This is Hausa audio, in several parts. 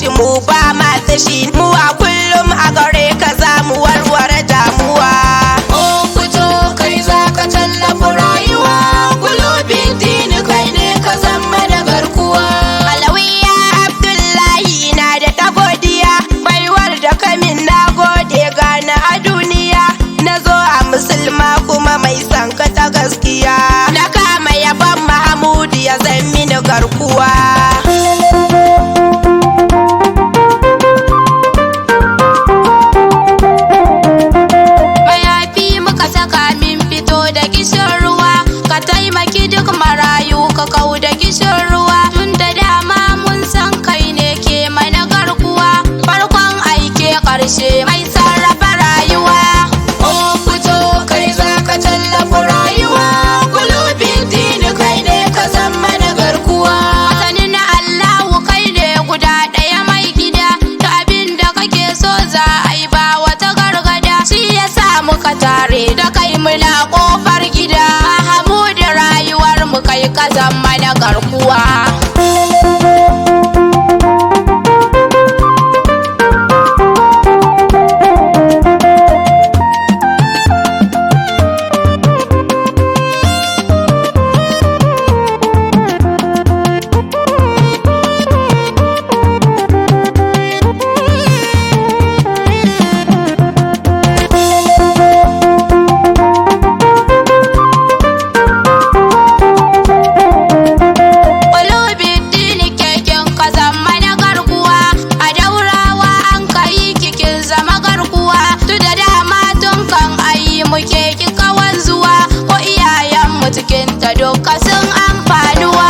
shi mu ba ma tashi mu a kullum a gare ka za mu warware damuwa. Mun fito kai za ka tallafa rayuwa, Kulubin dini kai ne ka zama da garkuwa. Alawiya Abdullahi na da ta godiya, baiwar da kamin na gode gana a duniya. Na zo a musulma kuma mai son ka ta gaskiya. Na kama yaban Mahamudu ya zan mini garkuwa. Mayafi muka saka min fito da kishin ruwa, ka taimaki duk marayu ka kau da kishin ruwa. Tun da dama mun san kai ne ke mana garkuwa, farkon aike ƙarshe mai sarrafa rayuwa. Mun fito kai za ka tallafa rayuwa, Kulubin dini kai ne ka zama na garkuwa. Sanin Allahu kai ne guda ɗaya mai gida, da abin da kake so za a yi ba wata gargada. Shi ya sa muka tare da kai muna ƙofar gida. Mahamudu rayuwar mu kai ka zama na garkuwa. Kulubin keken ka zama na garkuwa, a daurawa an kai kikin zama garkuwa. Tu da dama tun kan ayi muke kikawan zuwa, ko iyayenmu cikin ta duka sun amfanuwa.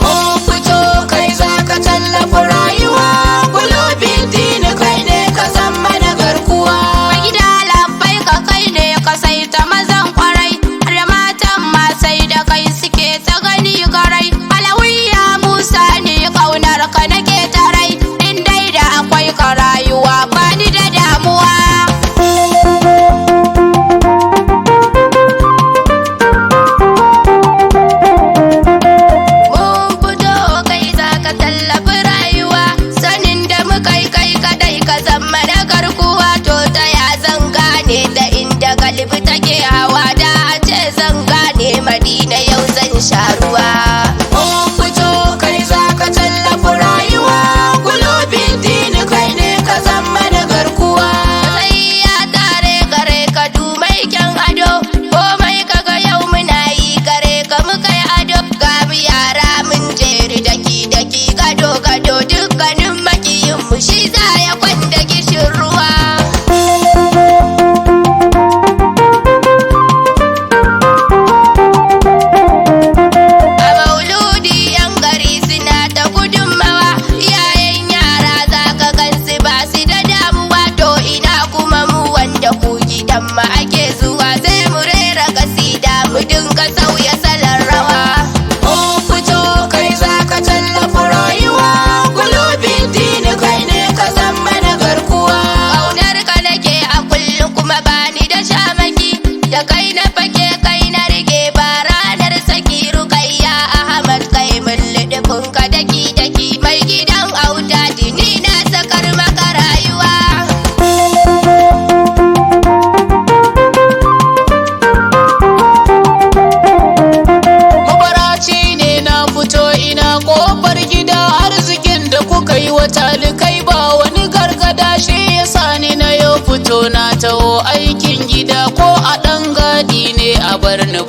Mun fito kai za ka tallafa rayuwa, Kulubin dini kai ne ka zama na garkuwa. Mai gida labbai ka kai ne ka saita mazan kwarai, har matan ma sai da kai suke ta gani garai. Alawiya Musa ne kaunar ka nake tarai, in dai da akwai ka rayuwa ba ni da damuwa. Mun fito kai za ka tallafi rayuwa, sanin da muka yi kai kadai ka zama na garkuwa. To ta ya zan gane da inda galibi take hawa, da a ce zan gane Madina yau zan sha ruwa. Mun fito kai za ka tallafi rayuwa, Kulubin dini kai ne ka zama na garkuwa. Sai ya tare gare ka du mai kyan ado, komai kaga yau muna yi gare ka muka yi ado. Ga mu yara mun jeri daki daki gado gado, dukkanin makiyin mu shi za ya kwanda kishin ruwa. A mauludi yan gari suna ta gudunmawa, iyayen yara za ka gansu ba su da damuwa. To ina kuma mu wanda ku gidan ma ake zuwa, sai mu rera kasida mu dinga sauya salon rawa. Mun fito kai za ka tallafa rayuwa, Kulubin dini kai ne ka zama na garkuwa. Kaunar ka nake a kullum kuma bani da shamaki, da kai na fake kai na rike ba ranar saki. Rukayya Ahmad kai mun lidifin ka daki daki, mai gidan auta jini na sakar maka rayuwa. Mabaraci ne na fito ina kofar gida, arzikin da kuka yi wa talikai ba wani gargada. Shi yasa ni na yau fito na taho aikin gida, ko a ɗan gadi ne a bar ni